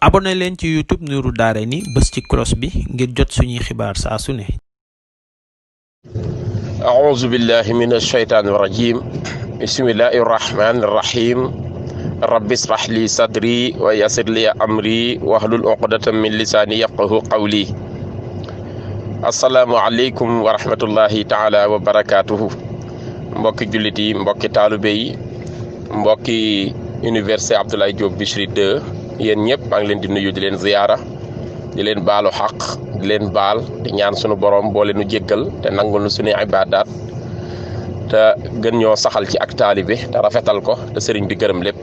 abonné leen ci YouTube Nourou Darayni bës ci cloche bi ngir jot suñuy xibaar saa su ne. أعوذ بالله من الشيطان الرجيم بسم الله الرحمن الرحيم رب اشرح لي صدري ويسر لي أمري واحلل عقدة من لساني يفقهوا قولي السلام عليكم ورحمة الله تعالى وبركاته mbokki jullit yi mbokki taalibe yi mbokki université Abdoulaye Diop Bichri 2 yéen ñëpp maa ngi leen di nuyu di leen ziyaara di leen baalu xaq di leen baal di ñaan sunu borom boole nu jéggal te nangul nu suñuy ibaadaat te gën ñoo saxal ci ak taalibe te rafetal ko te sëriñ bi gërëm lépp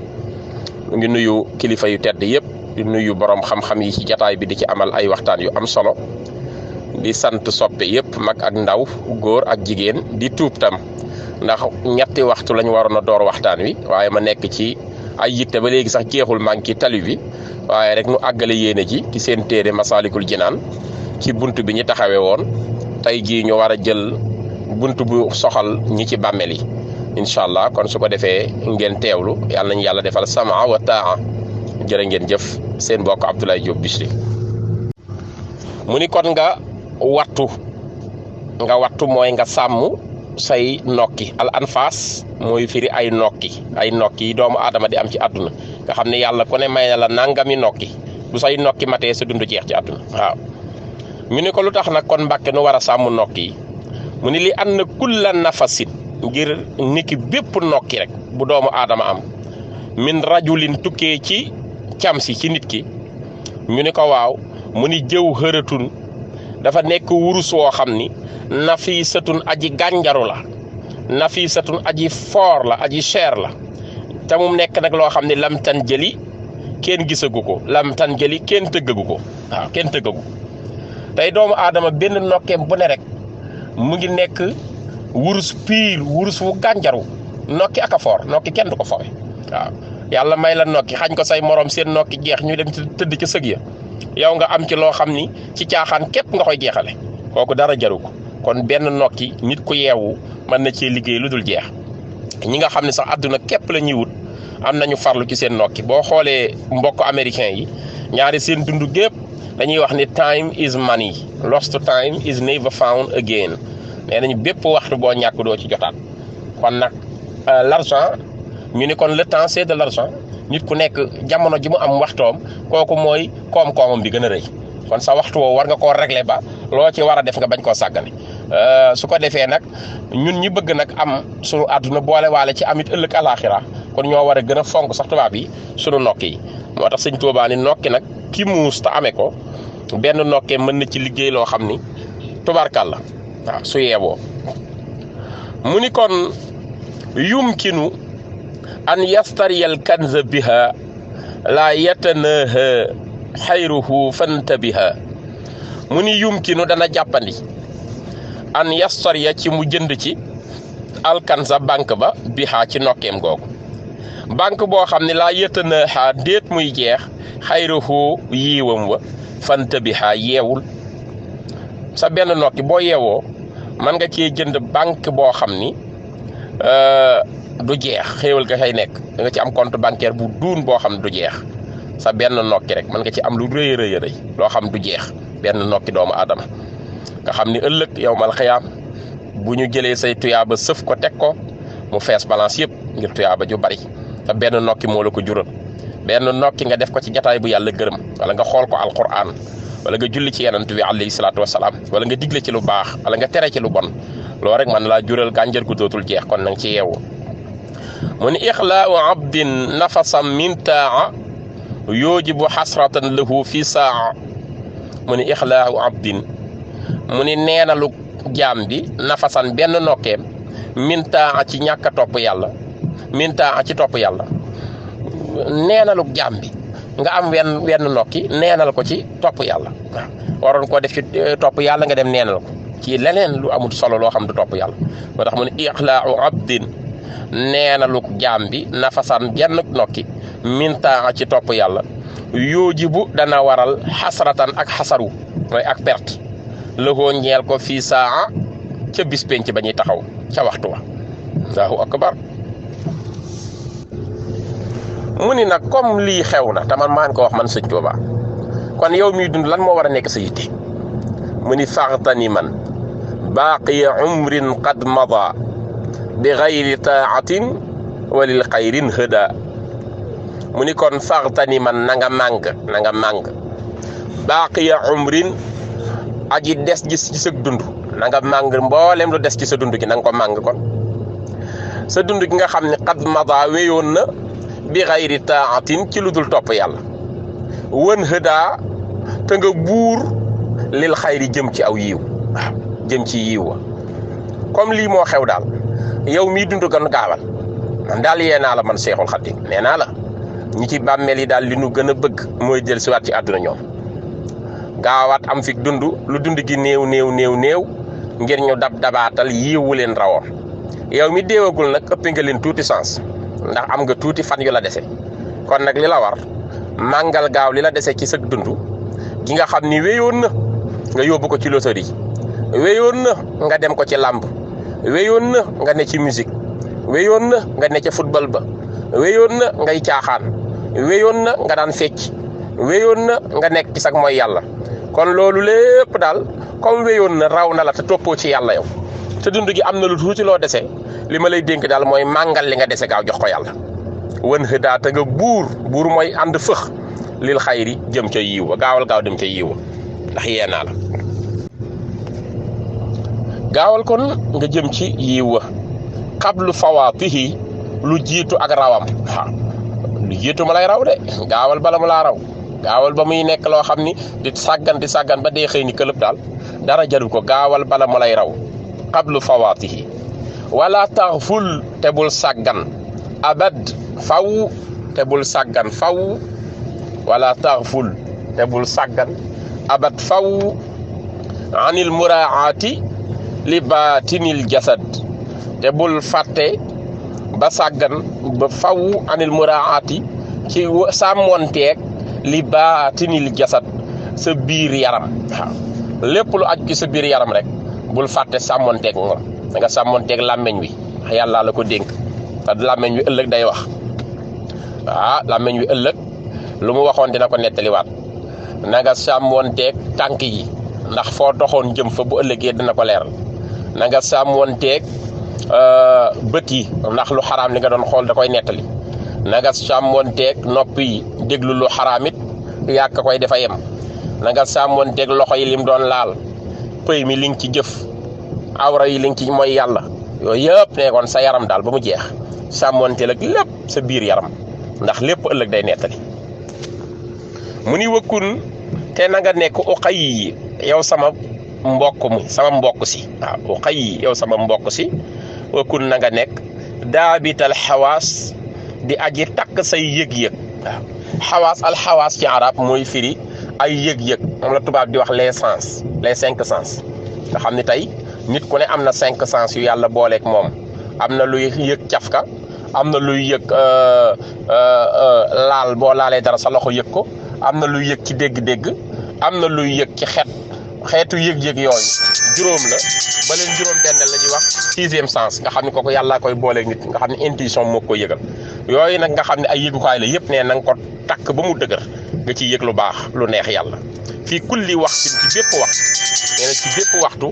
mu ngi nuyu kilifa yu tedd yëpp di nuyu borom xam-xam yi ci jataay bi di ci amal ay waxtaan yu am solo di sant soppe yëpp mag ak ndaw góor ak jigéen di tuub tam ndax ñetti waxtu lañu waroon a door waxtaan wi waaye ma nekk ci ay yitte ba léegi sax jeexul maa ngi ci tali bi waaye rek nu àggale yéene ji ci seen téere Masaalikul Jinaan ci bunt bi ñu taxawee woon tey jii ñu war a jël bunt bu soxal ñi ci bàmmeel yi incha allah kon su ko defee ngeen teewlu yàlla nañu yàlla defal samaa wa taa jërë ngeen jëf seen mbokk Abdoulaye Diop Bichri mu ni kon nga wattu mooy nga sàmm say nokki al anfas mooy firi ay nokki yi doomu aadama di am ci àdduna nga xam ne yàlla ku ne may na la nangami nokki bu say nokki matee sa dund jeex ci àdduna waaw ñu ne ko lu tax nag kon Mbàkke nu war a sàmm nokki yi mu ni li an na kulla nafasin ngir niki bépp nokki rek bu doomu aadama am min rajulin tukkee ci camsi ci nit ki ñu ne ko waaw mu ni jëw xëratun dafa nekk wurus woo xam ni nafisatun aji gànjaru la nafisatun aji foor la aji cher la te mu nekk nag loo xam ne lam tan jëli kenn gisagu ko lam tan jëli kenn tëggagu ko waaw kenn tëggagu tey doomu aadama benn nokkeem bu ne rek mu ngi nekk wurus piir wurus wu gànjaru nokki ak a foor nokki kenn du ko fowe waaw yàlla may la nokki xañ ko say morom seen nokki jeex ñu dem tëdd ca sëg ya yow nga am ci loo xam ni ci caaxaan képp nga koy jeexale kooku dara jaru ko kon benn nokki nit ku yeewu mën na cee liggéey lu dul jeex ñi nga xam ne sax àdduna képp la ñuy wut am nañu farlu ci seen nokki boo xoolee mbokk américain yi ñaari seen dund gépp dañuy wax ni time is money lost time is never found again nee nañu bépp waxtu boo ñàkk doo ci jotaat kon nag l'argent ñu ni kon le temps c'est de l'argent nit ku nekk jamono ji mu am waxtoom kooku mooy koom-koomam bi gën a rëy kon sa waxtu woo war nga koo régler ba loo ci war a def nga bañ koo sàggane su ko defee nag ñun ñi bëgg nag am sunu àdduna boole waale ci amit ëllëg alaxira kon ñoo war a gën a fonk sax tubaab yi sunu nokki yi moo tax sëñ Tuubaa ni nokki nag ki muus te amee ko benn nokkee mën na ci liggéey loo xam ni tubaarkàlla waaw su yeeboo mu ni kon yumkinu an yastariyal kanza biha la yatanaha xayruhu fantabiha mu ni yumkinu dana jàppandi an yastariya ci mu jënd ci alkanza banque ba biha ci nokkeem googu banque boo xam ne laa yatanaha déet muy jeex xayruhu yiiwam wa fantabiha yeewul sa benn nokki boo yeewoo mën nga cee jënd banque boo xam ni du jeex xéewal ga xay nekk da nga ci am compte bancaire bu duun boo xam ne du jeex sa benn nokki rek mën nga ci am lu rëy rëy loo xam du jeex benn nokki doomu aadama nga xam ni ëllëg yow mal xiyaam bu ñu jëlee say tuyaaba sëf ko teg ko mu fees balance yëpp ngir tuyaaba ju bari te benn nokki moo la ko jural benn nokki nga def ko ci jataay bu yàlla gërëm wala nga xool ko alquran wala nga julli ci yenant bi alayhi salaatu wasalaam wala nga digle ci lu baax wala nga tere ci lu bon loolu rek man laa jural gànjar gu dootul jeex kon nanga ci yeewu mu ni ixlaau abdin nafasam min taa yoojibu xasratan lahu fi saa mu ni ixlaau abdin mu ni neenalu jaam bi nafasan benn nokkeem min taa ci ñàkk a topp yàlla min taa ci topp yàlla neenalu jaam bi nga am wenn nokki neenal ko ci topp yàlla waaw waroon koo def ci topp yàlla nga dem neenal ko ci leneen lu amul solo loo xam du topp yàlla moo tax mu ne ixlaau abdin neenalu jaam bi nafasan benn nokki mintaa ci topp yàlla yoojibu dana waral xasratan ak xasaru mooy ak perte lëkoo ñeel ko fii saa ca bis penc ba ñuy taxaw ca waxtu wa allahu akbar mu ni nag comme lii xew na te man maan ko wax man sëñ Tuubaa kon yow miy dund lan moo war a nekk sa yitte mu ni faxtani man baaqiya umrin qad mada bi gayri taatin wa lil xayrin hëda mu ni kon faxtani man na nga màng baaqiya umrin aji des gis ci sa dund na nga màng mboolem lu des ci sa dund gi na nga ko màng kon sa dund gi nga xam ne qad mada wéyoon na bi gayri taatin ci lu dul topp yàlla wën hëda te nga buur lil xayri jëm ci aw yiw waaw jëm ci yiw wa comme lii moo xew daal yow mii dund gan gaawal man daal yee naa la man Seexul Xadiim nee naa la ñi ci bàmmeel yi daal li nu gën a bëgg mooy jël siwaat ci àdduna ñoom gaawaat am fi dund lu dund gi néew ngir ñu dabaatal yiwu leen rawoon yow mi deewagul nag ëpp nga leen tuuti sens ndax am nga tuuti fan yu la dese kon nag li la war màngal gaaw li la dese ci sa dund gi nga xam ni wéyoon na nga yóbbu ko ci loterie wéyoon na nga dem ko ci làmb wéyoon na nga ne ci musique wéyoon na nga ne ca football ba wéyoon na ngay caaxaan wéyoon na nga daan fecc wéyoon na nga nekk ci sag mooy yàlla kon loolu lépp daal comme wéyoon na raw na la te toppoo ci yàlla yow te dund gi am na lu tuuti loo dese li ma lay dénk daal mooy màngal li nga dese gaaw jox ko yàlla wan xëdaa te nga buur mooy ànd fëx lil xayri jëm ca yiw wa gaawal gaaw dem ca yiw wa ndax yee naa la gaawal kon nga jëm ci yiw wa xablu fawaatihi lu jiitu ak rawam waaw lu jiitu ma lay raw de gaawal bala mu laa raw gaawal ba muy nekk loo xam ni di sàggan ba dee xëy ni këlëb daal dara jaru ko gaawal bala mu lay raw xablu fawaatihi wala taxful te bul sàggan abad faw te bul sàggan faw wala taxful te bul sàggan abad faw anil muraaati li baatinil jasad te bul fàtte ba sàggan ba faw anil muraaati ci sàmmonteeg li baatinil jasad sa biir yaram waaw lépp lu aju ci sa biir yaram rek bul fàtte sàmmonteeg moom da nga sàmmonteeg làmmeñ wi yàlla la ko dénk te làmmeñ wi ëllëg day wax làmmeñ wi ëllëg lu mu waxoon dina ko nettaliwaat na nga sàmmonteeg tànk yi ndax foo doxoon jëm fa bu ëllëgee dina ko leeral na nga sàmmonteeg bët yi ndax lu xaraam li nga doon xool da koy nettali na nga sàmmonteeg nopp yi déglu lu xaraam it yàgg koy dafa yem na nga sàmmonteeg loxo yi lim doon laal pëy mi li nga ci jëf awra yi li nga ci mooy yàlla yooyu yëpp nekkoon sa yaram daal ba mu jeex sàmmonteel ak lépp sa biir yaram ndax lépp ëllëg day nettali mu ni wëkkun te na nga nekk uqay yi yow sama mbokk si waaw uqay yi yow sama mbokk si wëkkun na nga nekk daabital xawaas di aji takk say yëg-yëg waaw xawaas alxawaas ci arab mooy firi ay yëg-yëg moom la tubaab di wax les 5 sens nga xam ni tey nit ku ne am na 5 sens yu yàlla booleeg moom am na luy yëg cafka am na luy yëg laal boo laalee dara sa loxo yëg ko am na luy yëg ci dégg-dégg am na luy yëg ci xeetu yëg-yëg yooyu juróom la ba leen juróom benn la ñuy wax 6e sens nga xam ne kooku yàllaa koy booleeg nit nga xam ne intuition moo ko yëgal yooyu nag nga xam ne ay yëgukaay la yëpp ne na nga ko takk ba mu dëgër nga ciy yëg lu baax lu neex yàlla fii kulli waxtin ci bépp waxtu nee na ci bépp waxtu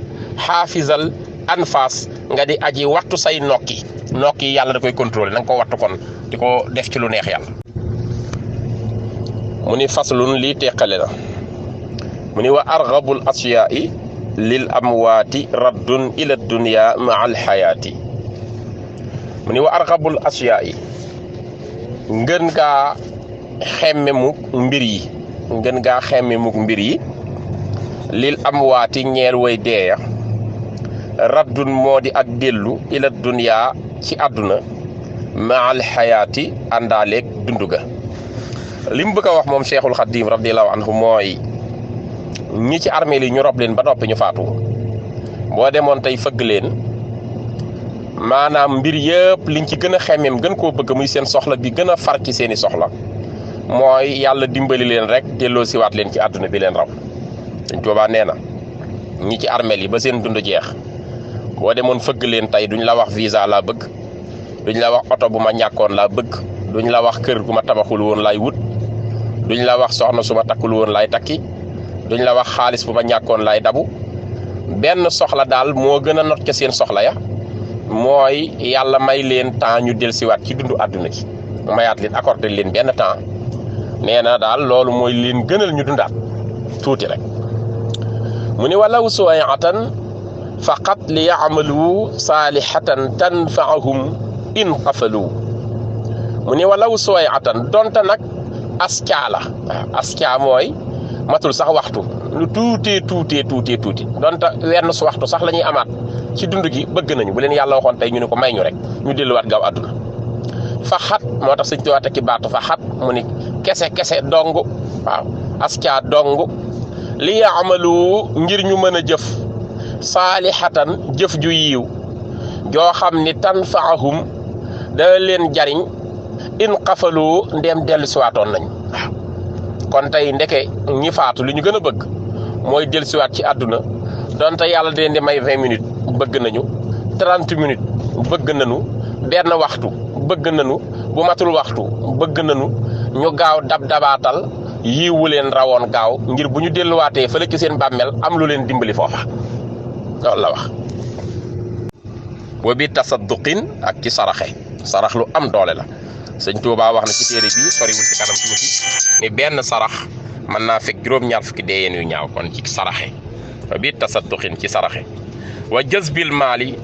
xaafisal anfas nga di aji wattu say nokki yàlla da koy contrôler na nga ko wattu kon di ko def ci lu neex yàlla mu ni faslun lii teqale na mu ni wa argabul asyaai lil amwaati raddun ila dunya maa alxayaati mu ni wa argabul asyaai ngën ngaa xemme muk mbir yi lil amwaati ñeel way deeya raddun moo di ak dellu ila dunya ci àdduna maal xayaati àndaaleeg dundu ga li mu bëgg a wax moom Cheikhul Khadim radiyallahu anhu mooy ñi ci armée li ñu rob leen ba noppi ñu faatu boo demoon tey fëgg leen maanaam mbir yëpp liñ ci gën a xemmeem gën koo bëgg muy seen soxla bi gën a far ci seeni soxla mooy yàlla dimbali leen rek delloo siwaat leen ci àdduna bi leen raw Sëñ Tuubaa nee na ñi ci armeel yi ba seen dund jeex boo demoon fëgg leen tey duñ la wax visa laa bëgg duñ la wax oto bu ma ñàkkoon laa bëgg duñ la wax kër gu ma tabaxul woon laay wut, duñ la wax soxna su ma takkul woon laay takki, duñ la wax xaalis bu ma ñàkkoon laay dabu. benn soxla daal moo gën a not ca seen soxla ya, mooy yàlla may leen temps ñu dellusiwaat ci dundu àdduna gi, mayaat leen accordé leen benn temps. nee na daal loolu mooy leen gënal ñu dundaat tuuti rek. mu ni walaw suwayatan faqat li yaamalu saalihatan tanfaahum in qafalu. mu ni walaw suwayatan donte nag askaa la. waaw askaa mooy matul sax waxtu, lu tuuti donte wenn su waxtu sax la ñuy amaat ci dund gi bëgg nañu. bu leen yàlla waxoon tey ñu ne ko may ñu rek ñu delluwaat gaaw àdduna. fa xat moo tax sëñ Tuubaa ki baatu fa xat mu ni kese dong. waaw askaa dong li yaamalu ngir ñu mën a jëf saalihatan jëf ju yiiw joo xam ni tanfaahum dana leen jariñ in qafalu ndem dellu siwaatoon nañ. waaw kon tey ndeke ñi faatu li ñu gën a bëgg mooy dellu siwaat ci àdduna. donte yàlla da leen di may 20 minutes bëgg nañu, 30 minutes bëgg nañu, benn waxtu bëgg nañu, bu matul waxtu bëgg nañu, ñu gaaw dabaatal yiwu leen rawoon gaaw ngir bu ñu delluwaatee fële ci seen bàmmeel am lu leen dimbali foofa. loolu la wax. wa bi tasadduqin ak ci sarax lu am doole la. sëñ Tuubaa wax na ci téere bi soriwul ci kanam tuuti ni benn sarax mën naa fekk juróom-ñaar fukki deeyeen yu ñaaw. kon ci saraxe wa bi tasadduqin ci saraxe. wa jazbil maali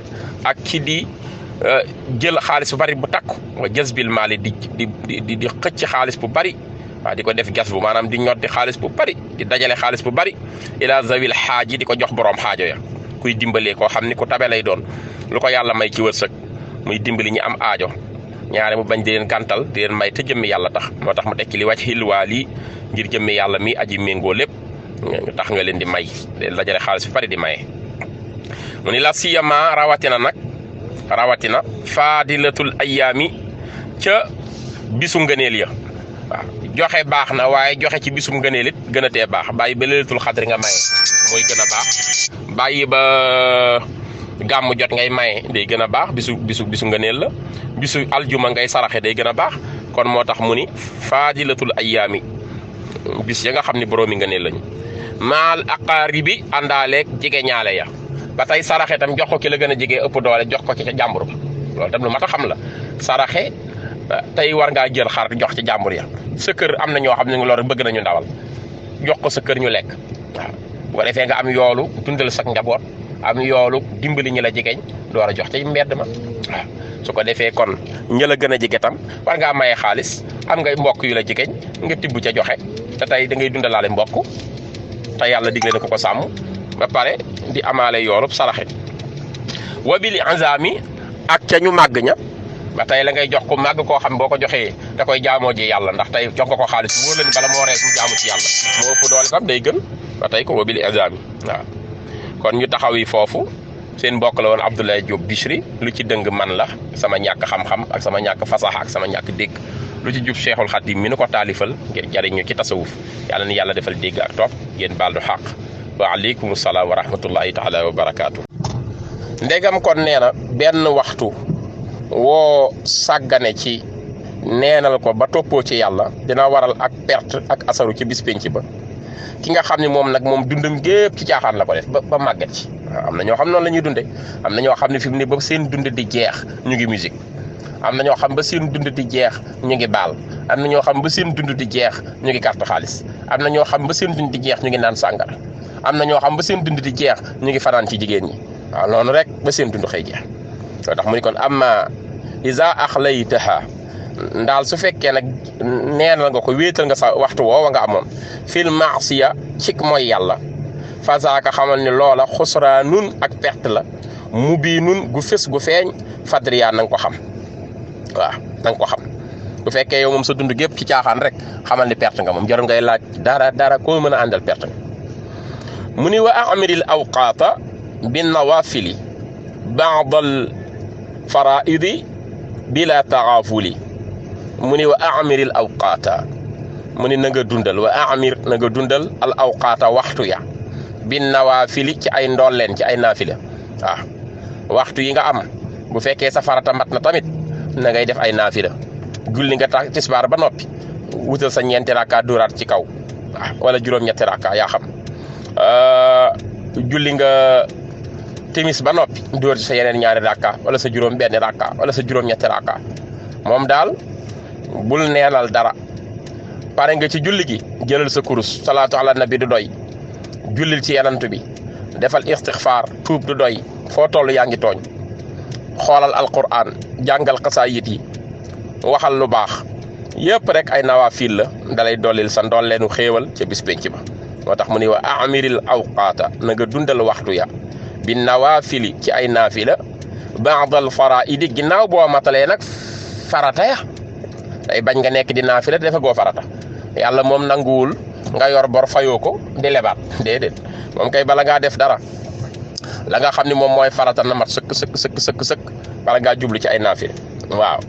ak ci di jël xaalis bu bari bu takku. wa jazbil maali di xëcc xaalis bu bari. waaw di ko def gas bu maanaam di ñoddi xaalis bu bari, di dajale xaalis bu bari ila zawil xaaji di ko jox borom xaajo ya. kuy dimbalee koo xam ni ku tabe lay doon, lu ko yàlla may ci wërsëg muy dimbali ñi am aajo. ñaare mu bañ di leen gàntal, di leen may te jëmmi yàlla tax. moo tax mu tekki li wàcc xilwaali ngir jëmmi yàlla mi aji méngoo lépp tax nga leen di may, leen dajale xaalis bu bari di maye. mu ni la siyama rawatina faadilatul ayaami ca bisu ngëneel ya. waaw joxe baax na, waaye joxe ci bisum ngëneel it gën a tee baax. bàyyi ba leelatul xadri nga maye mooy gën a baax. bàyyi ba gàmm jot ngay maye day gën a baax. bisu ngëneel la. bisu aljuma ngay saraxe day gën a baax. kon moo tax mu ni faadilatul ayaami bis ya nga xam ni boroomi ngëneel lañu. maal aqaaribi àndaaleeg jege ñaale ya. ba tey saraxe tam jox ko ki la gën a jege ëpp doole, jox ko ci ca jàmbur ba. loolu tam lu mat a xam la. saraxe tey war ngaa jël xar jox ci jàmbur ya. sa kër am na ñoo xam ne loolu bëgg nañu ndawal, jox ko sa kër ñu lekk. waaw bu ko defee nga am yoolu dundal sak njaboot, am yoolu dimbali ñi la jegeñ door a jox ci mbedd ma. waaw su ko defee kon ñi la gën a jege tam war ngaa maye xaalis, am ngay mbokk yu la jegeñ nga tibb ca joxe. te tey da ngay dundalaale mbokk te yàlla digle na ko sàmm ba pare di amaale yoolub saraxe. wabil azami ak ca ñu màgg ña. ba tey la ngay jox ko màgg koo xam boo ko joxee da koy jaamoo ji yàlla, ndax tey jox nga ko xaalis wóor la ni bala moo rees mu jaamu ci yàlla moo ëpp doole tam day gën. ba tey ko wabil azami. waaw kon ñu taxaw yi foofu. seen mbokk la woon Abdoulaye Diop Bichri. lu ci dëng man la, sama ñàkk xam-xam ak sama ñàkk fasaxa ak sama ñàkk dégg. lu ci jub Cheikhul Khadim mi nu ko taalifal ngir jariñu ci tasawuf. yàlla ni yàlla defal dégg ak topp. yéen baal du xaq. wa aleykum salaam wa rahmatullahi taala wa barakaatu. ndegam kon nee na benn waxtu woo sàggane ci neenal ko ba toppoo ci yàlla dina waral ak perte ak asaru ci bis penc ba. ki nga xam ne moom nag moom dundam gépp ci caaxaan la ko def ba màgget ci. waaw am na ñoo xam noonu la ñuy dunde. am na ñoo xam ne fi mu ne ba seen dund di jeex ñu ngi musique. am na ñoo xam ba seen dund di jeex ñu ngi baal. am na ñoo xam ba seen dund di jeex ñu ngi carte xaalis. am na ñoo xam ba seen dund di jeex ñu ngi naan sàngara. am na ñoo xam ba seen dund di jeex ñu ngi fanaan ci jigéen ñi. waaw noonu rek ba seen dund xëy jeex. loo tax mu ni kon amma isa axlaytaha ndaal su fekkee nag neenal nga ko wéetal nga sa waxtu woowa nga amoon fil maasiya cik mooy yàlla fasaaka xamal ni loola xusraanun ak perte la mubiinun gu fës gu feeñ fadriyaa na nga ko xam. waaw na nga ko xam bu fekkee yow moom sa dund gépp ci caaxaan rek xamal ni perte nga moom jarul ngay laaj dara koo mën a àndal perte nga. mu ni wa amiril awqaata bin nawafili baadal faraidi bila taxaafuli. mu ni wa amiril awqaata mu ni na nga dundal wa amir na nga dundal al awqaata waxtu ya bin nawaafili ci ay ndolleen ci ay naafila. waaw waxtu yi nga am bu fekkee sa farata mat na tamit na ngay def ay naafila. julli nga tisbaar ba noppi wutal sa ñeenti rakka dóoraat ci kaw wala juróom-ñetti rakka yaa xam julli nga timis ba noppi dóor ci sa yeneen ñaari rakka wala sa juróom benn rakka wala sa juróom-ñetti rakka moom daal bul neenal dara. pare nga ci julli gi jëlal sa kurus salaatu ala nabi du doy jullil ci yenantu bi defal istixfaar tuub du doy foo toll yaa ngi tooñ xoolal alquran jàngal xasaayit yi waxal lu baax yëpp rek ay nawaafil la dalay dollil sa ndolleenu xéewal ca bis penc ba moo tax mu ni wa amiril awqaata na nga dundal waxtu ya bi nawaafili ci ay naafila baadal faraidi ginnaaw boo matalee nag farata ya day bañ nga nekk di naafila dafa goo farata yàlla moom nanguwul nga yor bor fayoo ko di lebaat déedéet moom kay bala ngaa def dara la nga xam ni moom mooy farata na mat sëkk bala ngaa jublu ci ay naafila waaw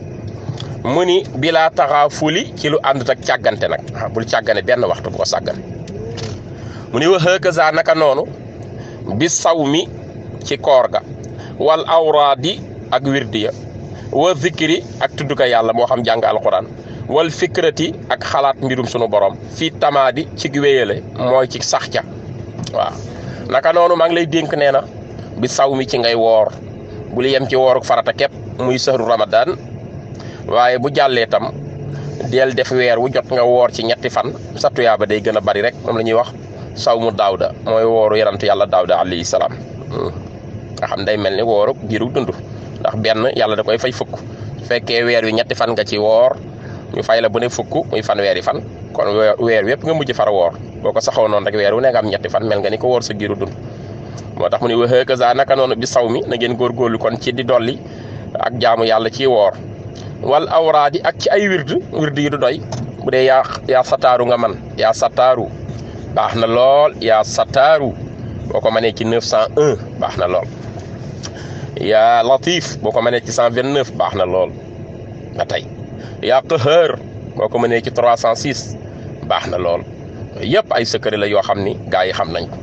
mu ni bilaa taxaa fuli ci lu àndut ak càggante nag bul càggane benn waxtu bu ko sàggane mu ni wa hakaza naka noonu bi saw mi ci koor ga wal awraadi ak wirdi ya wa zikri ak tudduka yàlla moo xam jàng alquran wal fikrati ak xalaat mbirum sunu borom fii tamaadi ci wéyale mooy ci sax ca waaw naka noonu maa ngi lay dénk nee na bi saw mi ci ngay woor bul yem ci wooruk farata képp muy sahru ramadan waaye bu jàllee tam del def weer wu jot nga woor ci ñetti fan sa tuyaaba day gën a bari rek moom la ñuy wax sawmu daawda mooy wooru yarantu yàlla daawda alayhi salaam nga xam day mel ni wooru giiru dund ndax benn yàlla da koy fay fukk su fekkee weer wi ñetti fan nga ci woor ñu fay la bu ne fukk muy fanweeri fan kon weer wépp nga mujj fara woor boo ko saxoo noonu rek weer wu ne nga am ñetti fan mel nga ni ko woor sa giiru dund moo tax mu ni wa hakaza naka noonu bi saw mi na ngeen góorgóorlu kon ci di dolli ak jaamu yàlla ci woor wal awraadi ak ci ay wird yi du doy bu dee yaa sataaru nga man yaa sataaru baax na lool yaa sataaru boo ko mënee ci 901 baax na lool yaa latif boo ko mënee ci 129 baax na lool ba tey yaa qahar boo ko mënee ci 306 baax na lool yëpp ay secret la yoo xam ni gaa yi xam nañ ko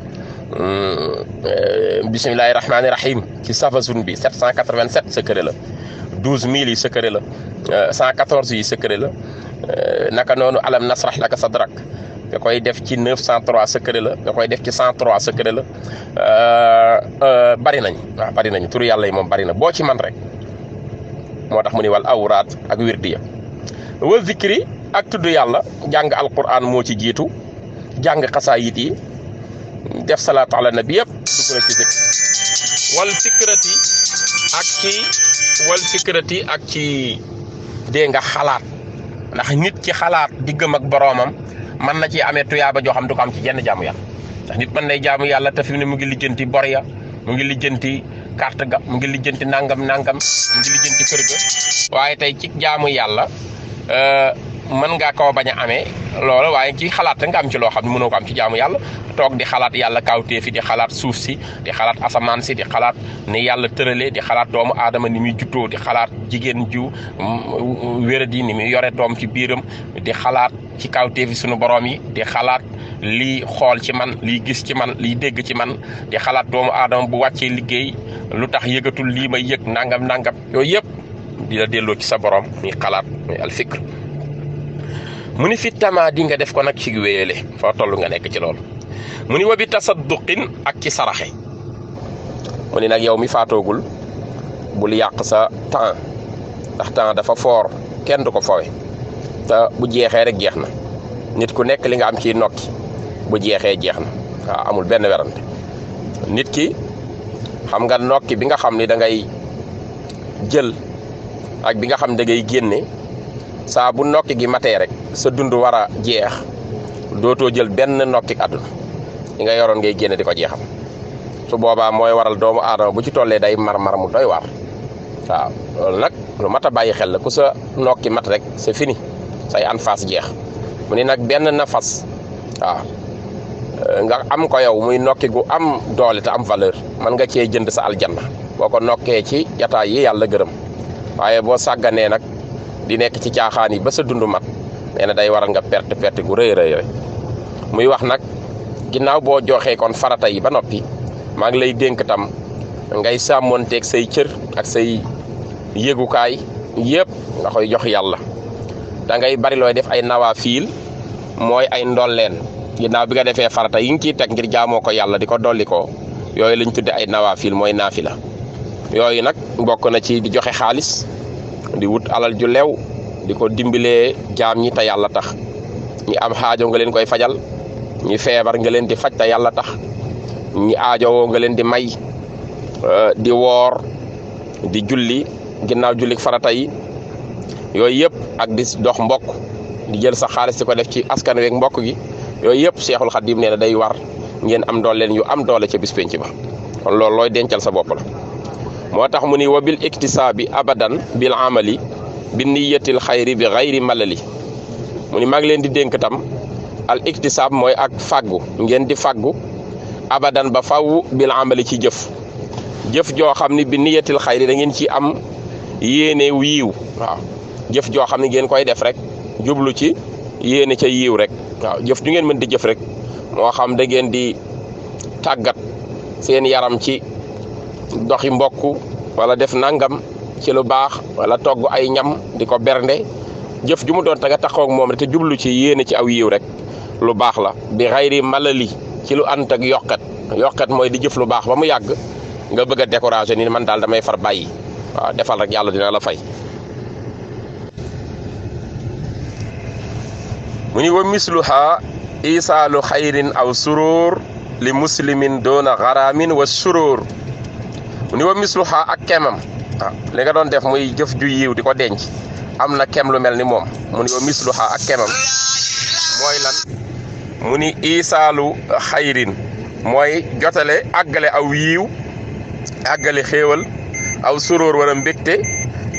bismillahi rahmaani rahim ci safasun bi 787 secret la 12000 yi secret la 114 yi secret la naka noonu alam nasrah laka sadrak nga koy def ci 903 secret la nga koy def ci 103 secret la bari nañ waaw bari nañ turu yàlla yi moom bari na boo ci man rek moo tax mu ni wal awraat ak wirdiya wa zikri ak tudd yàlla jàng alquran moo ci jiitu jàng xasaayit yi def salaatu ala nabi yëpp dugg na ci zikr wal fikrati ak ci dee nga xalaat ndax nit ci xalaat diggam ak boroomam mën na ci amee tuyaaba joo xam du ko am ci jenn jaamu yàlla ndax nit mën nay jaamu yàlla te fi mu ne mu ngi lijjanti bor ya mu ngi lijjanti carte ga mu ngi lijjanti nangam mu ngi lijjanti kër ga waaye tey ci jaamu yàlla mën ngaa koo bañ a amee loolu waaye ci xalaat rek nga am ci loo xam ne mënoo ko am ci jaamu yàlla toog di xalaat yàlla kawteefi di xalaat suuf si di xalaat asamaan si di xalaat ni yàlla tëralee di xalaat doomu aadama ni muy juddoo di xalaat jigéen ju wéradi ni muy yore doom ci biiram di xalaat ci kawteefi sunu borom yi di xalaat lii xool ci man lii gis ci man lii dégg ci man di xalaat doomu aadama bu wàccee liggéey lu tax yëgatul lii may yëg nangam yooyu yëpp di la delloo ci sa borom muy xalaat muy alfikr mu ni fi tamaa di nga def ko nag ci wéyale foo toll nga nekk ci loolu mu ni wa bi tasadduqin ak ci saraxe mu ni nag yow mi faatoogul bul yàq sa temps ndax temps dafa foor kenn du ko fowe te bu jeexee rek jeex na nit ku nekk li nga am ciy nokki bu jeexee jeex na waaw amul benn werante nit ki xam nga nokki bi nga xam ni da ngay jël ak bi nga xam da ngay génne saa bu nokki gi matee rek sa dund war a jeex dootoo jël benn nokki àdduna li nga yoroon ngay génne di ko jeexam su boobaa mooy waral doomu aadama bu ci tollee day mar mu doy waar waaw loolu nag lu mat a bàyyi xel la ku sa nokki mat rek c'est fini say anfas jeex mu ni nag benn nafas waaw nga am ko yow muy nokki gu am doole te am valeur mën nga cee jënd sa aljanna boo ko nokkee ci jataay yi yàlla gërëm waaye boo sàgganee nag di nekk ci caaxaan yi ba sa dund mat nee na day waral nga perte gu rëy muy wax nag ginnaaw boo joxee kon farata yi ba noppi maa ngi lay dénk tam ngay sàmmonteeg say cër ak say yëgukaay yëpp nga koy jox yàlla da ngay bari looy def ay nawafiil mooy ay ndolleen ginnaaw bi nga defee farata yi nga ciy teg ngir jaamoo ko yàlla di ko dolli ko yooyu lañ tudde ay nawafiil mooy naafila yooyu nag bokk na ci di joxe xaalis di wut alal ju leew di ko dimbilee jaam ñi te yàlla tax ñi am xaajo nga leen koy fajal ñi feebar nga leen di faj te yàlla tax ñi aajowoo nga leen di may di woor di julli ginnaaw julli farata yi yooyu yëpp ak di dox mbokk di jël sa xaalis di ko def ci askan week mbokk gi yooyu yëpp Seexul Xadiim nee na day war ngeen am doole yu am doole ca bis penc ba kon loolu looy dencal sa bopp la moo tax mu ni wa bil iktisaabi abadan bil amali bi niyatil xayri bi xayri malali mu ni maa ngi leen di dénk tam al iktisaab mooy ak fàggu ngeen di fàggu abadan ba faw bil amali ci jëf joo xam ni bi niyatil xayri da ngeen ci am yéene yiiw waaw jëf joo xam ne ngeen koy def rek jublu ci yéene ca yiiw rek waaw jëf ju ngeen mën di jëf rek moo xam da ngeen di tàggat seen yaram ci doxi mbokk wala def nangam ci lu baax wala togg ay ñam di ko bernde jëf ju mu doon te nga taxaw ak moom rek te jublu ci yéene ci aw yiiw rek lu baax la bi xayri malali ci lu ànd ak yokkat mooy di jëf lu baax ba mu yàgg nga bëgg a décourager ni man daal damay far bàyyi waaw defal rek yàlla dina la fay. mu ni wa misluha isaalu xayrin aw surur li muslimin doona xaraamin wa surur mu ni wa misluha ak kemam waaw li nga doon def muy jëf ju yiw di ko denc am na kem lu mel ni moom mu ni wa misluha ak kemam mooy lan mu ni isaalu xayrin mooy jotale àggale aw yiw àggale xéewal aw suróor wala mbégte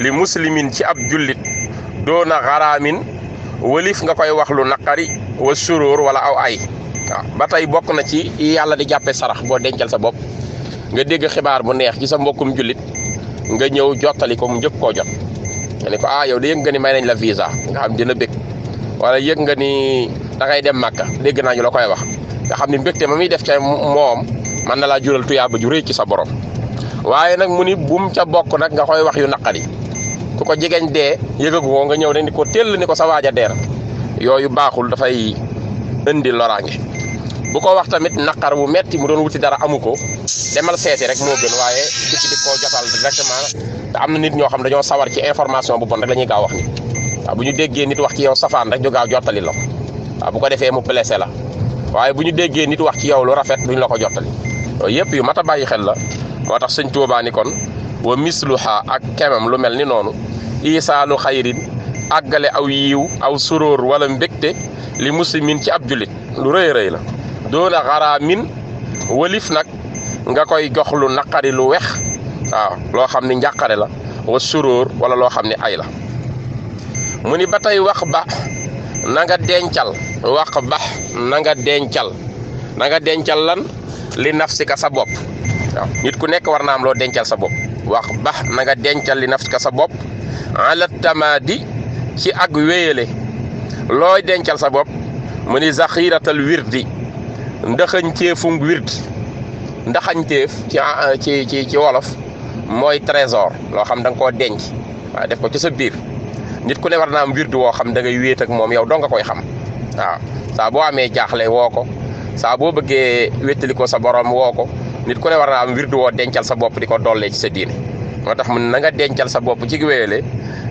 li muslimin ci ab jullit doona xaraamin walif nga koy wax lu naqari wa suróor wala aw ay waaw ba tey bokk na ci yàlla di jàppe sarax boo dencal sa bopp nga dégg xibaar bu neex ci sa mbokkum jullit nga ñëw jottali ko mu njëkk koo jot nga ni ko yow de yëg nga ni may nañ la visa nga xam dina bég wala yëg nga ni da ngay dem Màkka dégg naa ñu la koy wax nga xam ni mbégte ma muy def ca moom mën na laa jural tuyaaba ju rëy ci sa borom waaye nag mu ni bum ca bokk nag nga koy wax yu naqari ku ko jegeñ dee yëgagu ko nga ñëw rek ni ko tell ni ko sa waaja deer yooyu baaxul dafay indi loraange bu ko wax tamit naqar bu metti mu doon wuti dara amu ko demal seeti rek moo gën waaye dikk di ko jotal directement te am na nit ñoo xam dañoo sawar ci information bu bon rek la ñuy gaaw wax ni waaw bu ñu déggee nit wax ci yow safaan rek ñu gaaw jottali la waaw bu ko defee mu blessé la waaye bu ñu déggee nit wax ci yow lu rafet duñ la ko jottali yooyu yëpp yu mat a bàyyi xel la moo tax sëñ Tuubaa ni kon wa misluha ak kemam lu mel ni noonu isaalu xayrin àggale aw yiiw aw suróor wala mbégte li muslimin ci ab jullit lu rëy rëy la doona xaraamin walif nag nga koy jox lu naqari lu wex waaw loo xam ni njàqare la wa suróor wala loo xam ni ay la mu ni ba tey wax ba na nga dencal wax ba na nga dencal lan li nafsika sa bopp waaw nit ku nekk war na am loo dencal sa bopp wax ba na nga dencal li nafsika sa bopp ala tamadi ci ak wéyale looy dencal sa bopp mu ni zaxiratal wirdi ndaxañteefum wird ndaxañteef ci wolof mooy trésor loo xam da nga koo denc waaw def ko ci sa biir nit ku ne war naa am wird woo xam da ngay wéet ak moom yow doo nga koy xam waaw saa boo amee jaaxle woo ko saa boo bëggee wéttali ko sa borom woo ko nit ku ne war naa am wird woo dencal sa bopp di ko dollee ci sa diine moo tax mun na nga dencal sa bopp ci wéyale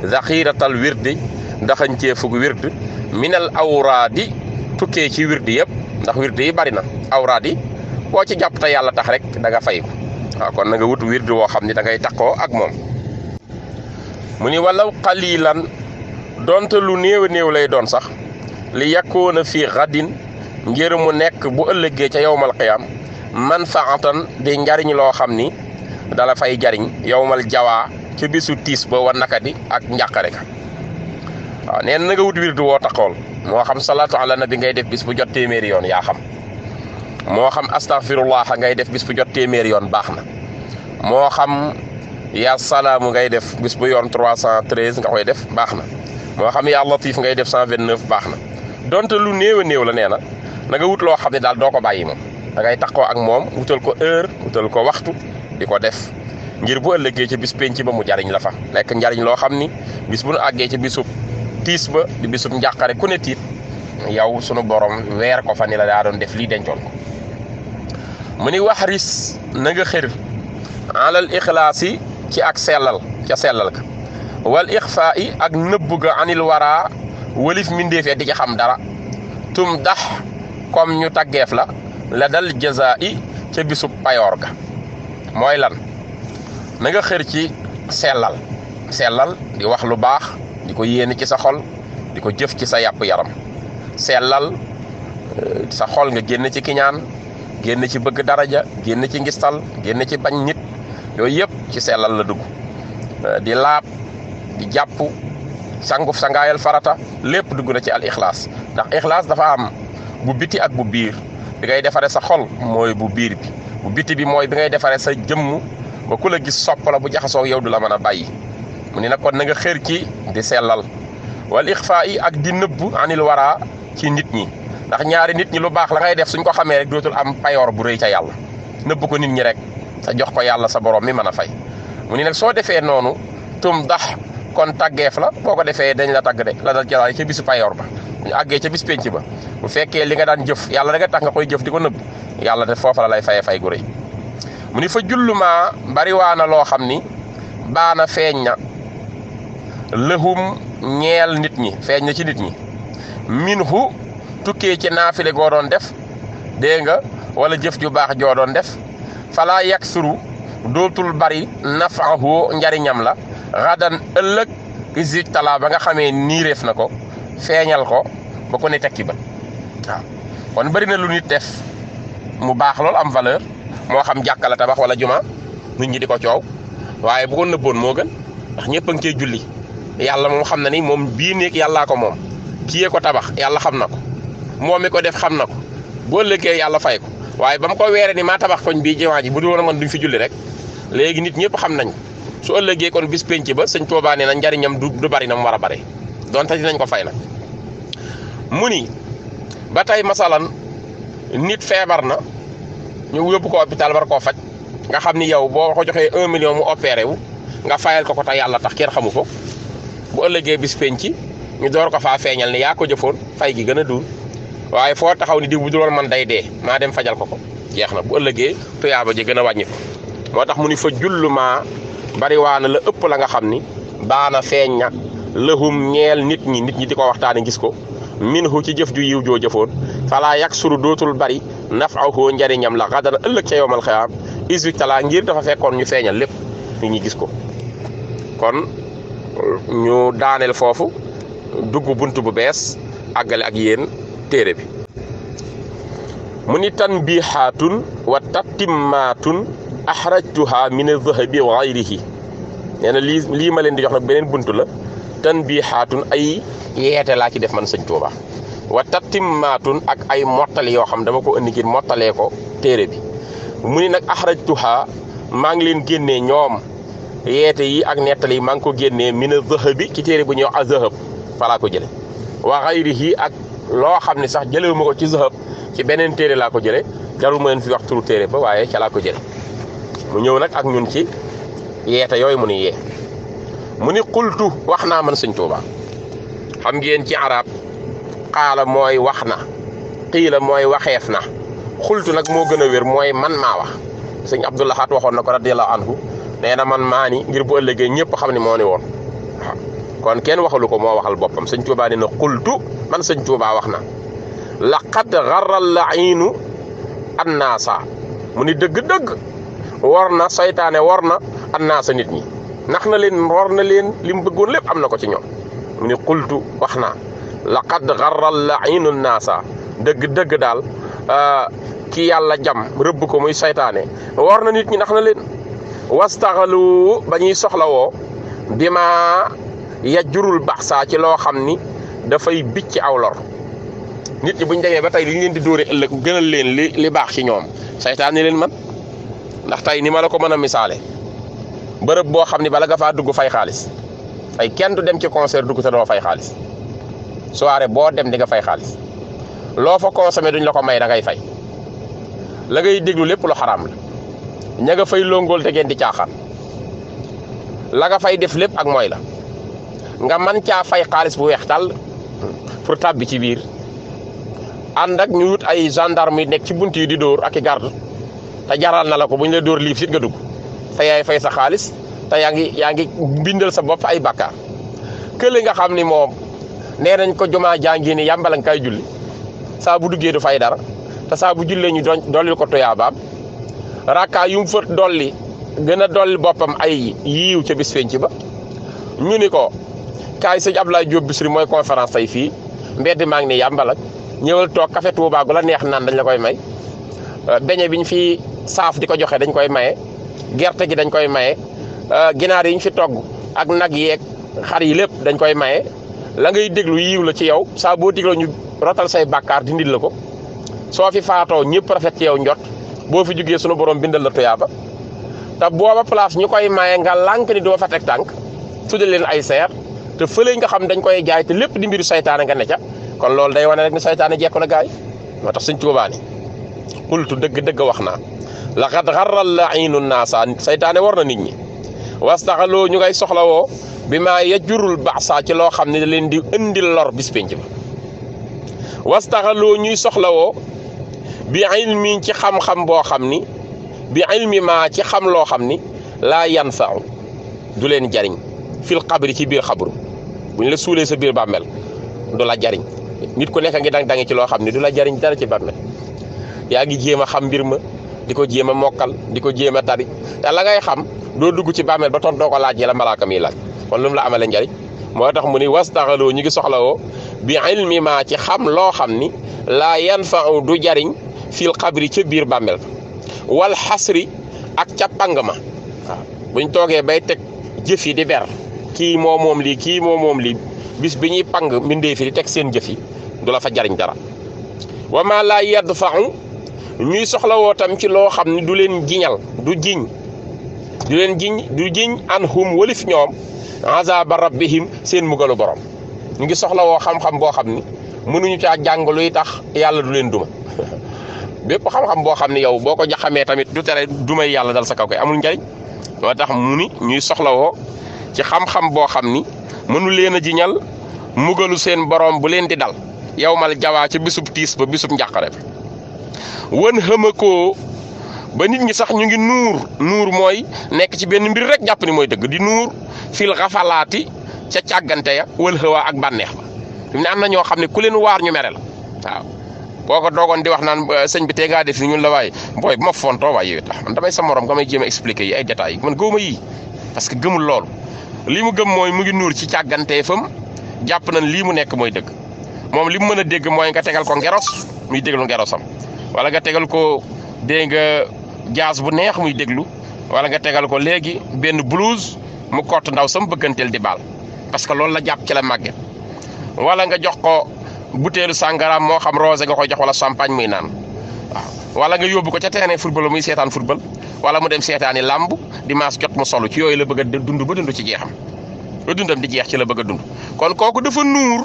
zaxiratal wirdi ndaxañteefug wird minal awraadi tukkee ci wird yëpp ndax wird yi bari na awraad yi boo ci jàpp te yàlla tax rek da nga fay ko waaw kon na nga wut wird woo xam ni da ngay takkoo ak moom mu ni walaw qalilan donte lu néew a néew lay doon sax li yakkoona fii xadin ngir mu nekk bu ëllëgee ca yowmal qiyaam manfaatan di njariñ loo xam ni dala fay jariñ yowmal jawaa ci bisu tiis ba wa nakadi ak njàqare ka waaw nee na nga wut wird woo taxool moo xam salaatu ala nabi ngay def bis bu jot téeméeri yoon yaa xam moo xam astaghfirullah ngay def bis bu jot téeméeri yoon baax na moo xam yaa salaamu ngay def bis bu yoon 313 nga koy def baax na moo xam yaa latif ngay def 129 baax na donte lu néew a néew la nee na nga wut loo xam ne daal doo ko bàyyi moom da ngay taxoo ak moom wutal ko heure wutal ko waxtu di ko def ngir bu ëllëgee ci bis penc ba mu jariñ la fa nekk njariñ loo xam ni bis bu nu àggee ci bisub tiis ba di bisub njàqare ku ne tiit yow sunu borom weer ko fa ni la daa doon def lii dencoon ko mu ni waxris na nga xër alal ixlaasi ci ak sellal ca sellal ka wal ixfaa yi ak nëbbu ga anil waraa walif mindeefee di ci xam dara tum dax comme ñu taggeef la dal jazaa yi ca bisub payoor ga mooy lan na nga xër ci sellal di wax lu baax di ko yéene ci sa xol di ko jëf ci sa yàpp yaram sellal sa xol nga génn ci kiñaan génn ci bëgg daraja génn ci ngistal génn ci bañ nit yooyu yëpp ci sellal la dugg di laab di jàpp sanguf sangaayal farata lépp dugg na ci al ixlaas ndax ixlaas dafa am bu biti ak bu biir bi ngay defare sa xol mooy bu biir bi bu biti bi mooy bi ngay defare sa jëmm ba ku la gis sopp la bu jaxasoo yow du la mën a bàyyi mu ni nag kon na nga xër ci di sellal wal ixfaa yi ak di nëbb anil wara ci nit ñi ndax ñaari nit ñi lu baax la ngay def suñ ko xamee rek dootul am payoor bu rëy ca yàlla nëbb ko nit ñi rek sa jox ko yàlla sa borom mi mën a fay mu ni nag soo defee noonu tum dax kon tàggeef la boo ko defee dañ la tàgg de la dal jalaay ca bisu payoor ba ñu àggee ca bis penc ba bu fekkee li nga daan jëf yàlla da nga tax nga koy jëf di ko nëbb yàlla te foofa la lay fay gu rëy mu ni fa jullumaa bariwaana loo xam ni baana feeñ na lëhum ñeel nit ñi feeñ na ci nit ñi minhu tukkee ci naafile goo doon def dégg nga wala jëf ju baax joo doon def falaa yaksuru dootul bari nafahu njariñam la xadan ëllëg isik talaa ba nga xamee niireef na ko feeñal ko ba ko ne tekki ba waaw kon bari na lu nit def mu baax lool am valeur moo xam jàkka la tabax wala juma nit ñi di ko coow waaye bu ko nëbboon moo gën ndax ñëpp a ngi cee julli yàlla moom xam na ni moom bii néeg yàllaa ko moom kiyee ko tabax yàlla xam na ko moom mi ko def xam na ko boo ëllëgee yàlla fay ko waaye ba mu ko weere ni maa tabax koñ bii jumaa ji bu dul woon man duñ fi julli rek léegi nit ñëpp xam nañ su ëllëgee kon bis penc ba sëñ Tuubaa nee na njariñam du bari na mu war a bare donte dinañ ko fay nag mu ni ba tey masalan nit feebar na ñu yóbbu ko hôpital war koo faj nga xam ni yow boo ko joxee 1 million mu opéré wu nga fayal ko te yàlla tax kenn xamu ko bu ëllëgee bis penc ñu door ko faa feeñal ni yaa ko jëfoon fay gi gën a duun waaye foo taxaw ni diw bu dul woon man day dee maa dem fajal ko jeex na bu ëllëgee tuyaaba ji gën a wàññi ko moo tax mu ni fa jullumaa bariwaana la ëpp la nga xam ni baana feeñ na lëhum ñeel nit ñi di ko waxtaane gis ko minhu ci jëf ju yiw joo jëfoon falaa yaksuru dootul bari nafahu njariñam la xadana ëllëg ca yowmal xiyaam isbik talaa ngir dafa fekkoon ñu feeñal lépp nit ñi gis ko kon ñu daaneel foofu dugg bunt bu bees àggale ak yéen téere bi mu ni tanbihaatun wa tatimmaatun axrajtuha min az-zahabi wa ghayrihi nee na lii ma leen di jox nag beneen bunt la tanbihaatun ay yeete laa ci def man sëñ Tuuba wa tatimmaatun ak ay mottali yoo xam dama ko indi ngir mottalee ko téere bi mu ni nag axrajtuha maa ngi leen génnee ñoom yeete yi ak nettali yi maa ngi ko génnee min az-zahabi ci téere bu ñuy wax az-zahab falaa ko jële wa ghayrihi ak loo xam ne sax jëlewu ma ko ci zahab ci beneen téere laa ko jële jarul ma leen fi wax turu téere ba waaye ca laa ko jële mu ñëw nag ak ñun ci yeete yooyu mu ni yee mu ni qultu wax naa man sëñ Tuuba xam ngeen ci arab xaala mooy wax na xiila mooy waxeef na xultu nag moo gën a wér mooy man maa wax sëñ Abdul Ahad waxoon na ko radiyallahu anhu nee na man maa ni ngir bu ëllëgee ñëpp xam ne moo ni woon waaw kon kenn waxalu ko moo waxal boppam sëñ Tuuba nee na xultu man sëñ Tuuba wax na laqad garral la'iinu annaasa mu ni dëgg-dëgg war na saytaane war na annaasa nit ñi nax na leen war na leen li mu bëggoon lépp am na ko ci ñoom mu ni qultu wax naa laqad garral la'iinu annaasa dëgg-dëgg daal ki yàlla jam rëbb ko muy saytaane war na nit ñi nax na leen wastaxalu ba ñuy soxlawoo bi ma yajurul baxsaa ci loo xam ni dafay bicc aw lor nit ñi buñ demee ba tey li ñu leen di dóore ëllëg gënal leen li baax ci ñoom saytaan ni leen man ndax tey ni ma la ko mën a misaale bërëb boo xam ni bala nga faa dugg fay xaalis ay kenn du dem ci concert dugg te doo fay xaalis soirée boo dem di nga fay xaalis loo fa consommé duñ la ko may da ngay fay la ngay déglu lépp lu xaraam la ña nga fay longool te ngeen di caaxaan la nga fay def lépp ak mooy la nga man caa fay xaalis bu weex tàll pour tàbbi ci biir ànd ak ñu wut ay gendarme yi nekk ci bunt yi di dóor ak i garde te jaral na la ko bu ñu la dóor liif sit nga dugg te yaay fay sa xaalis te yaa ngi bindal sa bopp ay bakkaar kële nga xam ni moom nee nañ ko jumaa jàngi ni yàmbala nga kay julli saa bu duggee du fay dara te saa bu jullee ñu dollil ko tuyaabaam rakkaa yu mu fa dolli gën a dolli boppam ay yiiw ca bis penc ba ñu ni ko kaay sëñ Abdoulaye Diop Bichri mooy conférence tey fii mbedd maa ngi ni yàmbala ñëwal toog café Touba gu la neex naan dañ la koy may beñe bi ñu fi saaf di ko joxe dañ koy maye gerte gi dañ koy maye ginaar yi ñu fi togg ak nag yeeg xar yi lépp dañ koy maye la ngay déglu yiiw la ci yow saa boo dégloo ñu rotal say bàkkaar dindil la ko soo fi faatoo ñëpp rafet ci yow njot boo fi jugee sunu borom bindal la tuyaaba te booba place ñu koy maye nga lànk ni doo fa teg tànk tudde leen ay seer te fële nga xam dañ koy jaay te lépp di mbiru saytaane nga ne ca kon loolu day wane rek ni saytaane jekku na gaay moo tax Sëñ Tuubaa ni qultu dëgg wax naa laqad xarral la'iinu naasa saytaane war na nit ñi wastaxaloo ñu ngay soxlawoo bi maa yajurul ba'sa ci loo xam ne da leen di indil lor bis penc ba wastaxaloo ñuy soxlawoo bi ilmi ci xam-xam boo xam ni bi ilmi maa ci xam loo xam ni laa yanfa'u du leen jariñ fil xabri ci biir xabru bu ñu la suulee sa biir bàmmeel du la jariñ nit ku nekk ngi dang-dangi ci loo xam ni du la jariñ dara ci bàmmeel yaa ngi jéem a xam mbir ma di ko jéem a mokkal di ko jéem a tari te la ngay xam doo dugg ci bàmmeel ba tontoo ko laaj yi la malaaka mi laaj kon lu mu la amale njariñ moo tax mu ni wastaxaloo ñu ngi soxlawoo bi ilmi ma ci xam loo xam ni laa yanfa'u du jariñ fil xabri ca biir bàmmeel wal xasri ak ca pang ma waaw buñ toogee bay teg jëf yi di ber kii moo moom lii kii moo moom lii bis bi ñuy pang mbindee fi di teg seen jëf yi du la fa jariñ dara wa ma laa yadfa'u ñuy soxlawoo tam ci loo xam ni du leen jiñal du jiñ an hum walif ñoom azaba rabbihim seen mugalu borom ñu ngi soxlawoo xam-xam boo xam ni mënuñu caa jàng luy tax yàlla du leen duma bépp xam-xam boo xam ni yow boo ko jaxamee tamit du tere dumay yàlla dal sa kaw koy amul njariñ moo tax mu ni ñuy soxlawoo ci xam-xam boo xam ni mënu leen a jiñal mugalu seen borom bu leen di dal yawmal jawaa ci bisub tiis ba bisub njàqare wan xëmakoo ba nit ñi sax ñu ngi nuur mooy nekk ci benn mbir rek jàpp ni mooy dëgg di nuur fil xafalaati ca càggante ya wal xëwaa ak bànneex ba fi mu ne am na ñoo xam ne ku leen waar ñu mere la waaw boo ko doogoon di wax naan sëñ bi tey ngaa def ni ñun la waaye booy bu ma fontoo waaye yow tax man damay sa morom nga may jéem a expliquer yi ay détails yi man gëwuma yii parce que gëmul loolu li mu gëm mooy mu ngi nuur ci càggantee fam jàpp nañ lii mu nekk mooy dëgg moom li mu mën a dégg mooy nga tegal ko ngeros muy déglu ngerosam wala nga tegal ko dégg nga jaas bu neex muy déglu wala nga tegal ko léegi benn blouse mu kott ndaw sam bëgganteel di baal parce que loolu la jàpp ci la màgget wala nga jox ko butéelu sàngaraam moo xam rosé nga koy jox wala champagne muy naan waaw wala nga yóbbu ko ca terrain football muy seetaan football wala mu dem seetaani làmb dimanche jot mu solo ci yooyu la bëgg a dund ba dund ci jeexam ba dundam di jeex ci la bëgg a dund kon kooku dafa nuur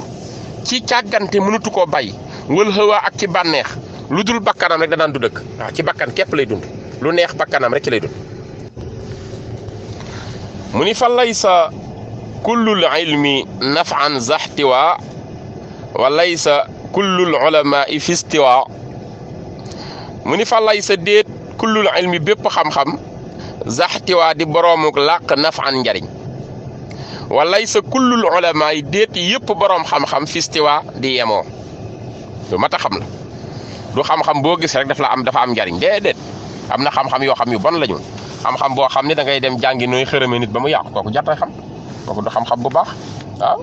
ci càggante mënatu koo bay wal xëwaa ak ci bànneex lu dul bakkanam rek danaan du dëkk waaw ci bakkan képp lay dund lu neex bakkanam rek ci lay dund mu ni fa laysa kullul ilmi naf'an zaxtiwa wa laysa kullul ulamaa'i fi istiwa mu ni fa laysa déet kullul ilmi bépp xam-xam zaxtiwa di boroomuk làq naf'an njariñ wa laysa kullul ulamaa'i déet yëpp boroom xam-xam fi istiwa di yemoo lu mat a xam la du xam-xam boo gis rek dafa am njariñ déedéet am na xam-xam yoo xam yu bon lañu xam-xam boo xam ne da ngay dem jàngi nooy xërëme nit ba mu yàqu kooku jartay xam kooku du xam-xam bu baax waaw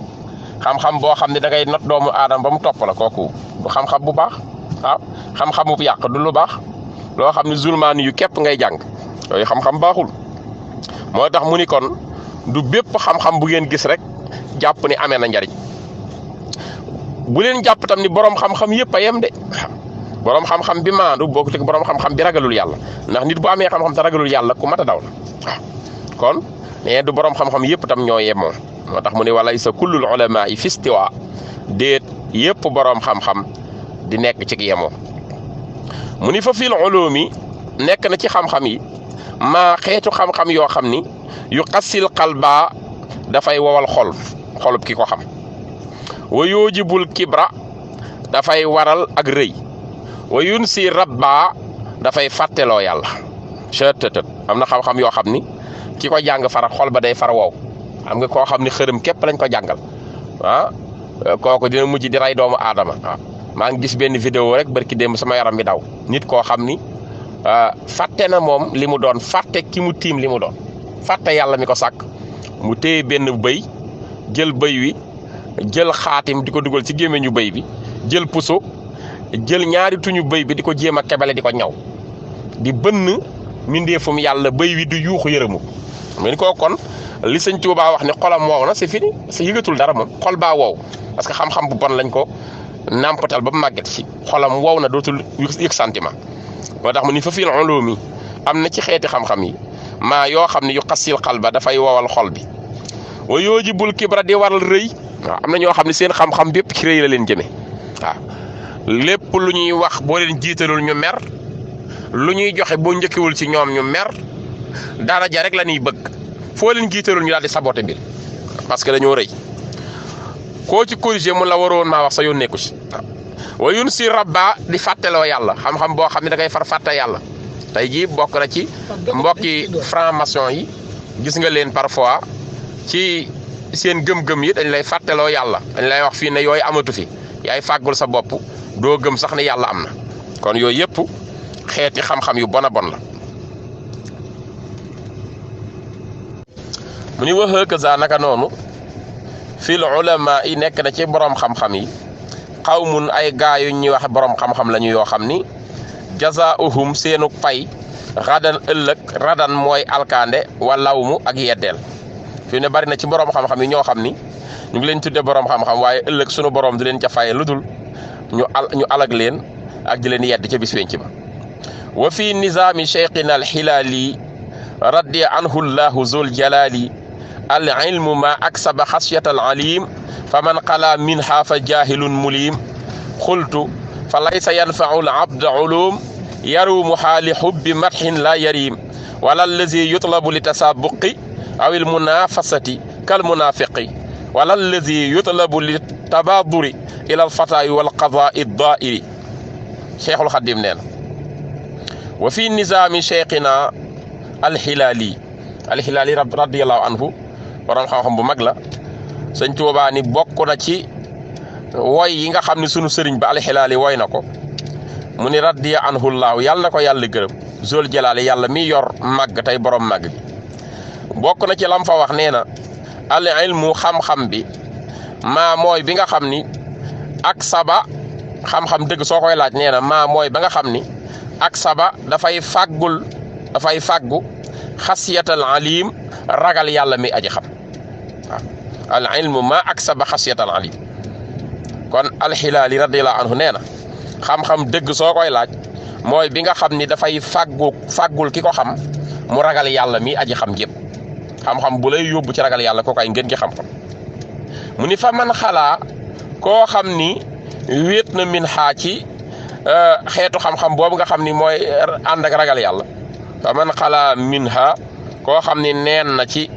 xam-xam boo xam ne da ngay not doomu aadama ba mu topp la kooku du xam-xam bu baax waaw xam-xam bu yàq du lu baax loo xam ne zulmaani yu képp ngay jàng yooyu xam-xam baaxul moo tax mu ni kon du bépp xam-xam bu ngeen gis rek jàpp ni amee na njariñ bu leen jàpp tam ni borom xam-xam yëpp a yem de borom xam-xam bi maandu boo ko teg borom xam-xam bi ragalul yàlla ndax nit bu amee xam-xam te ragalul yàlla ku mat a daw la waaw kon nee du borom xam-xam yëpp tam ñoo yemoo moo tax mu ne walay sa kullul ulama yi fi istiwa déet yëpp borom xam-xam di nekk ci yemoo mu ni fa fil ulumi nekk na ci xam-xam yi maa xeetu xam-xam yoo xam ni yu xasil qalba dafay wowal xol xolub ki ko xam. wa yoojibul kibra dafay waral ak rëy. wa yun si rabba dafay fàtteloo yàlla. cetëtët am na xam-xam yoo xam ni ki ko jàng fara xol ba day far wow. xam nga koo xam ni xërëm képp lañ ko jàngal kooku dina mujj di rey doomu aadama. maa ngi gis benn vidéo rek barki démb sama yaram bi daw nit koo xam ni fàtte na moom li mu doon fàtte ki mu tiim li mu doon fàtte yàlla mi ko sàkk mu téye benn bëy jël bëy wi jël xaatim di ko dugal ci gémmiñu bëy bi jël puso jël ñaari tuñu bëy bi di ko jéem a kebale di ko ñaw di bënn mindeefum yàlla bëy wi du yuuxu yërëmu mais ni ko kon li sëñ Tuubaa wax ne xolam wow na c'est fini sa yëgatul dara moom xol baa wow parce que xam-xam bu bon lañ ko nàmpatal ba màgget ci xolam wow na dootul yëg sentiment moo tax mu ni fa fil ulumi am na ci xeeti xam-xam yi maa yoo xam ne yu xasil xal ba dafay wowal xol bi wa yoojibul kibra di waral rëy waaw am na ñoo xam ne seen xam-xam bépp ci rëy la leen jëme waaw lépp lu ñuy wax boo leen jiitalul ñu mer lu ñuy joxe boo njëkkewul ci ñoom ñu mer daraja rek la ñuy bëgg foo leen jiitalul ñu daal di saboté mbir parce que dañoo rëy koo ci corrigé mun la waroon maa wax sa yoon nekku ci wa yun si rabba di fàtteloo yàlla xam-xam boo xam ne da ngay far fàtte yàlla tey jii bokk na ci mbokki franc-maçon yi gis nga leen parfois ci seen gëm-gëm yi dañ lay fàtteloo yàlla dañ lay wax fii ne yooyu amatu fi yaay fàggul sa bopp doo gëm sax ne yàlla am na kon yooyu yëpp xeeti xam-xam yu bon a bon la mu ni wax hakaza naka noonu fil ulama yi nekk na ci borom xam-xam yi xawmun ay gaa yu ñuy wax borom xam-xam lañu yoo xam ni jazaa'uhum seenu pay radan ëllëg radan mooy alkande walawmu ak yeddeel fi ne bari na ci borom xam-xam yi ñoo xam ni ñu ngi leen tudde borom xam-xam waaye ëllëg sunu borom di leen ca faye lu dul ñu alag leen ak di leen yedd ca bis penc ba wa fi nizaami cheikhina alxilaali radiya anhu llahu zul jalali al ilmu ma aksaba xasiyata al alim fa man qala minha fa jahilun mulim xultu fa laysa yanfau al abda ulum yarumuha li xubbi madxin la yarim wala allazi yutlabu li tasabuqi aw il munafasati kal munafiqi wala allazi yutlabu li tabaduri ila al fatayi wal qadai dairi cheikhul xadim nee na wa fi nizaami cheikhina alxilaali radiallahu anhu borom xam-xam bu mag la sëñ Tuubaa ni bokk na ci woy yi nga xam ne sunu sëriñ ba alxilaali woy na ko mu ni radiya anhu llaahu yàlla na ko yàlla gërëm zul jalaali yàlla mi yor màgg tey borom màgg bi bokk na ci lam fa wax nee na al ilmu xam-xam bi maa mooy bi nga xam ni ak saba xam-xam dëgg soo koy laaj nee na maa mooy ba nga xam ni ak saba dafay fàggu xasiyatal alim ragal yàlla mi aji xam waaw al ilmu ma ak saba xasiyatal alim kon alxilaali radiallahu anhu nee na xam-xam dëgg soo koy laaj mooy bi nga xam ni dafay fàggul ki ko xam mu ragal yàlla mi aji xam jépp xam-xam bu lay yóbbu ci ragal yàlla kooku ay ngeen gi xam-xam mu ni fa man xalaa koo xam ni wéet na min xaa ci xeetu xam-xam boobu nga xam ni mooy ànd ak ragal yàlla fa man xalaa min ha koo xam ni neen na ci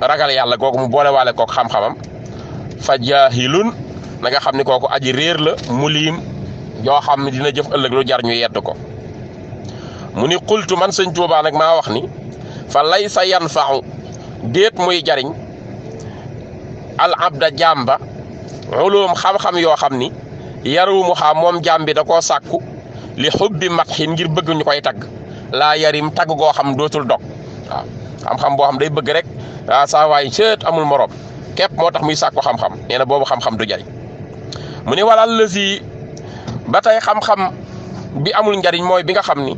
ragal yàlla kooku mu boole waale kooku xam-xamam fa jaahilun na nga xam ni kooku aji réer la mulim yoo xam ne dina jëf ëllëg lu jar ñu yedd ko mu ni qultu man sëñ Tuubaa nag maa wax ni fa laysa yanfa'u déet muy jariñ al abda jàmba ulum xam-xam yoo xam ni yarumu xaa moom jàmbi da koo sàkku li xubbi matxin ngir bëgg ñu koy tagg laa yarim tagg goo xam dootul dog waaw xam-xam boo xam day bëgg rek saa waay seet amul morom képp moo tax muy sàkku xam-xam nee na boobu xam-xam du jariñ mu ni walal lësi ba tey xam-xam bi amul njariñ mooy bi nga xam ni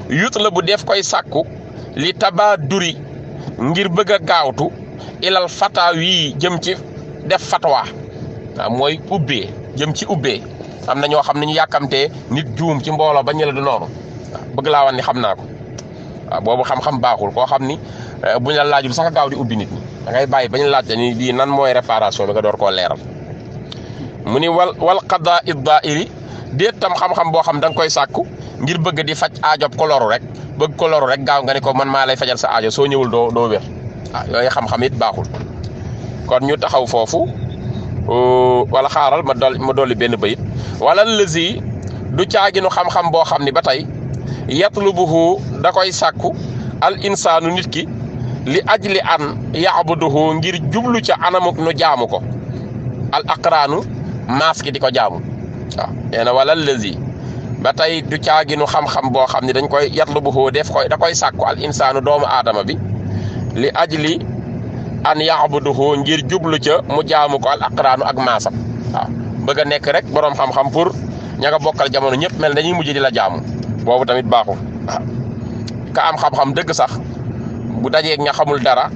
yut la bu def koy sàkku li taba duri ngir bëgg a gaawtu ilal fata wii jëm ci def fatwa waaw mooy ubbee jëm ci ubbee am na ñoo xam ne ñu yàkkamtee nit juum ci mbooloo ba ñu la du noonu waaw bëgg laa wan ni xam naa ko waaw boobu xam-xam baaxul koo xam ni buñ la laajul sax gaaw di ubbi nit ñi da ngay bàyyi bañ laaj ni lii nan mooy réparation bi nga door koo leeral mu ni wal qada iddairi déet tam xam-xam boo xam da nga koy sàkku ngir bëgg di faj aajob ko loru rek bëgg ko loru rek gaaw nga ne ko man maa lay fajal sa aajo soo ñëwul doo wér waaw yooyu xam-xam it baaxul kon ñu taxaw foofu wala xaaral ma dolli benn bayit wala lësi du caaginu xam-xam boo xam ni ba tey yatlubuhu da koy sàkku al insaanu nit ki li ajli an yaabuduhu ngir jublu ca anamuk nu jaamu ko al aqraanu maas ki di ko jaamu waaw nee na wala lësi ba tey du caaginu xam-xam boo xam ni dañ koy yatlubuhu da koy sàkku al insaanu doomu aadama bi li ajli an yaabuduhu ngir jublu ca mu jaamu ko al aqraanu ak maasam waaw bëgg a nekk rek boroom xam-xam pour ña nga bokkal jamono ñëpp mel dañuy mujj di la jaamu boobu tamit baaxul waaw ka am xam-xam dëgg sax bu dajeeg ña xamul dara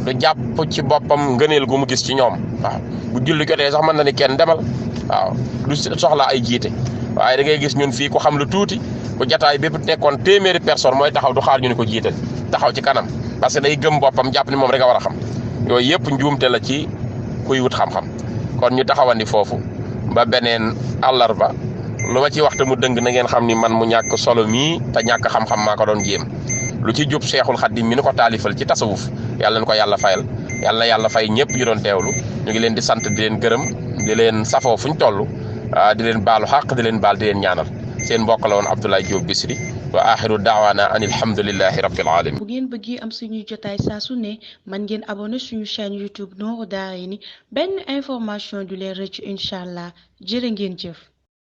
du jàpp ci boppam ngëneel gu mu gis ci ñoom waaw bu julli jotee sax mën na ni kenn demal waaw du soxla ay jiite waaye da ngay gis ñun fii ku xam lu tuuti ku jataay bépp nekkoon téeméeri personne mooy taxaw du xaar ñu ni ko jiital taxaw ci kanam parce que day gëm boppam jàpp ni moom rek a war a xam yooyu yëpp njuumte la ci kuy wut xam-xam kon ñu taxawandi foofu ba beneen àllarba lu ma ci waxtu mu dëng na ngeen xam ni man mu ñàkk solo mii te ñàkk xam-xam maa ko doon jéem lu ci jub Seexul Xaddim mi ni ko taalifal ci tasawuf yàlla na ko yàlla fayal yàlla na yàlla fay ñëpp ñu doon teewlu ñu ngi leen di sant di leen gërëm di leen safoo fuñ toll di leen baalu xaq di leen baal di leen ñaanal seen mbokk la woon Abdoulaye Diop Bichri wa axiru daawaana an alhamdulillahi rabbil alamin bu ngeen bëggee am suñuy jotaay saa su ne man ngeen abonné suñu chaîne YouTube Nourou Darayni benn information du leen rëcc incha allah jërë ngeen jëf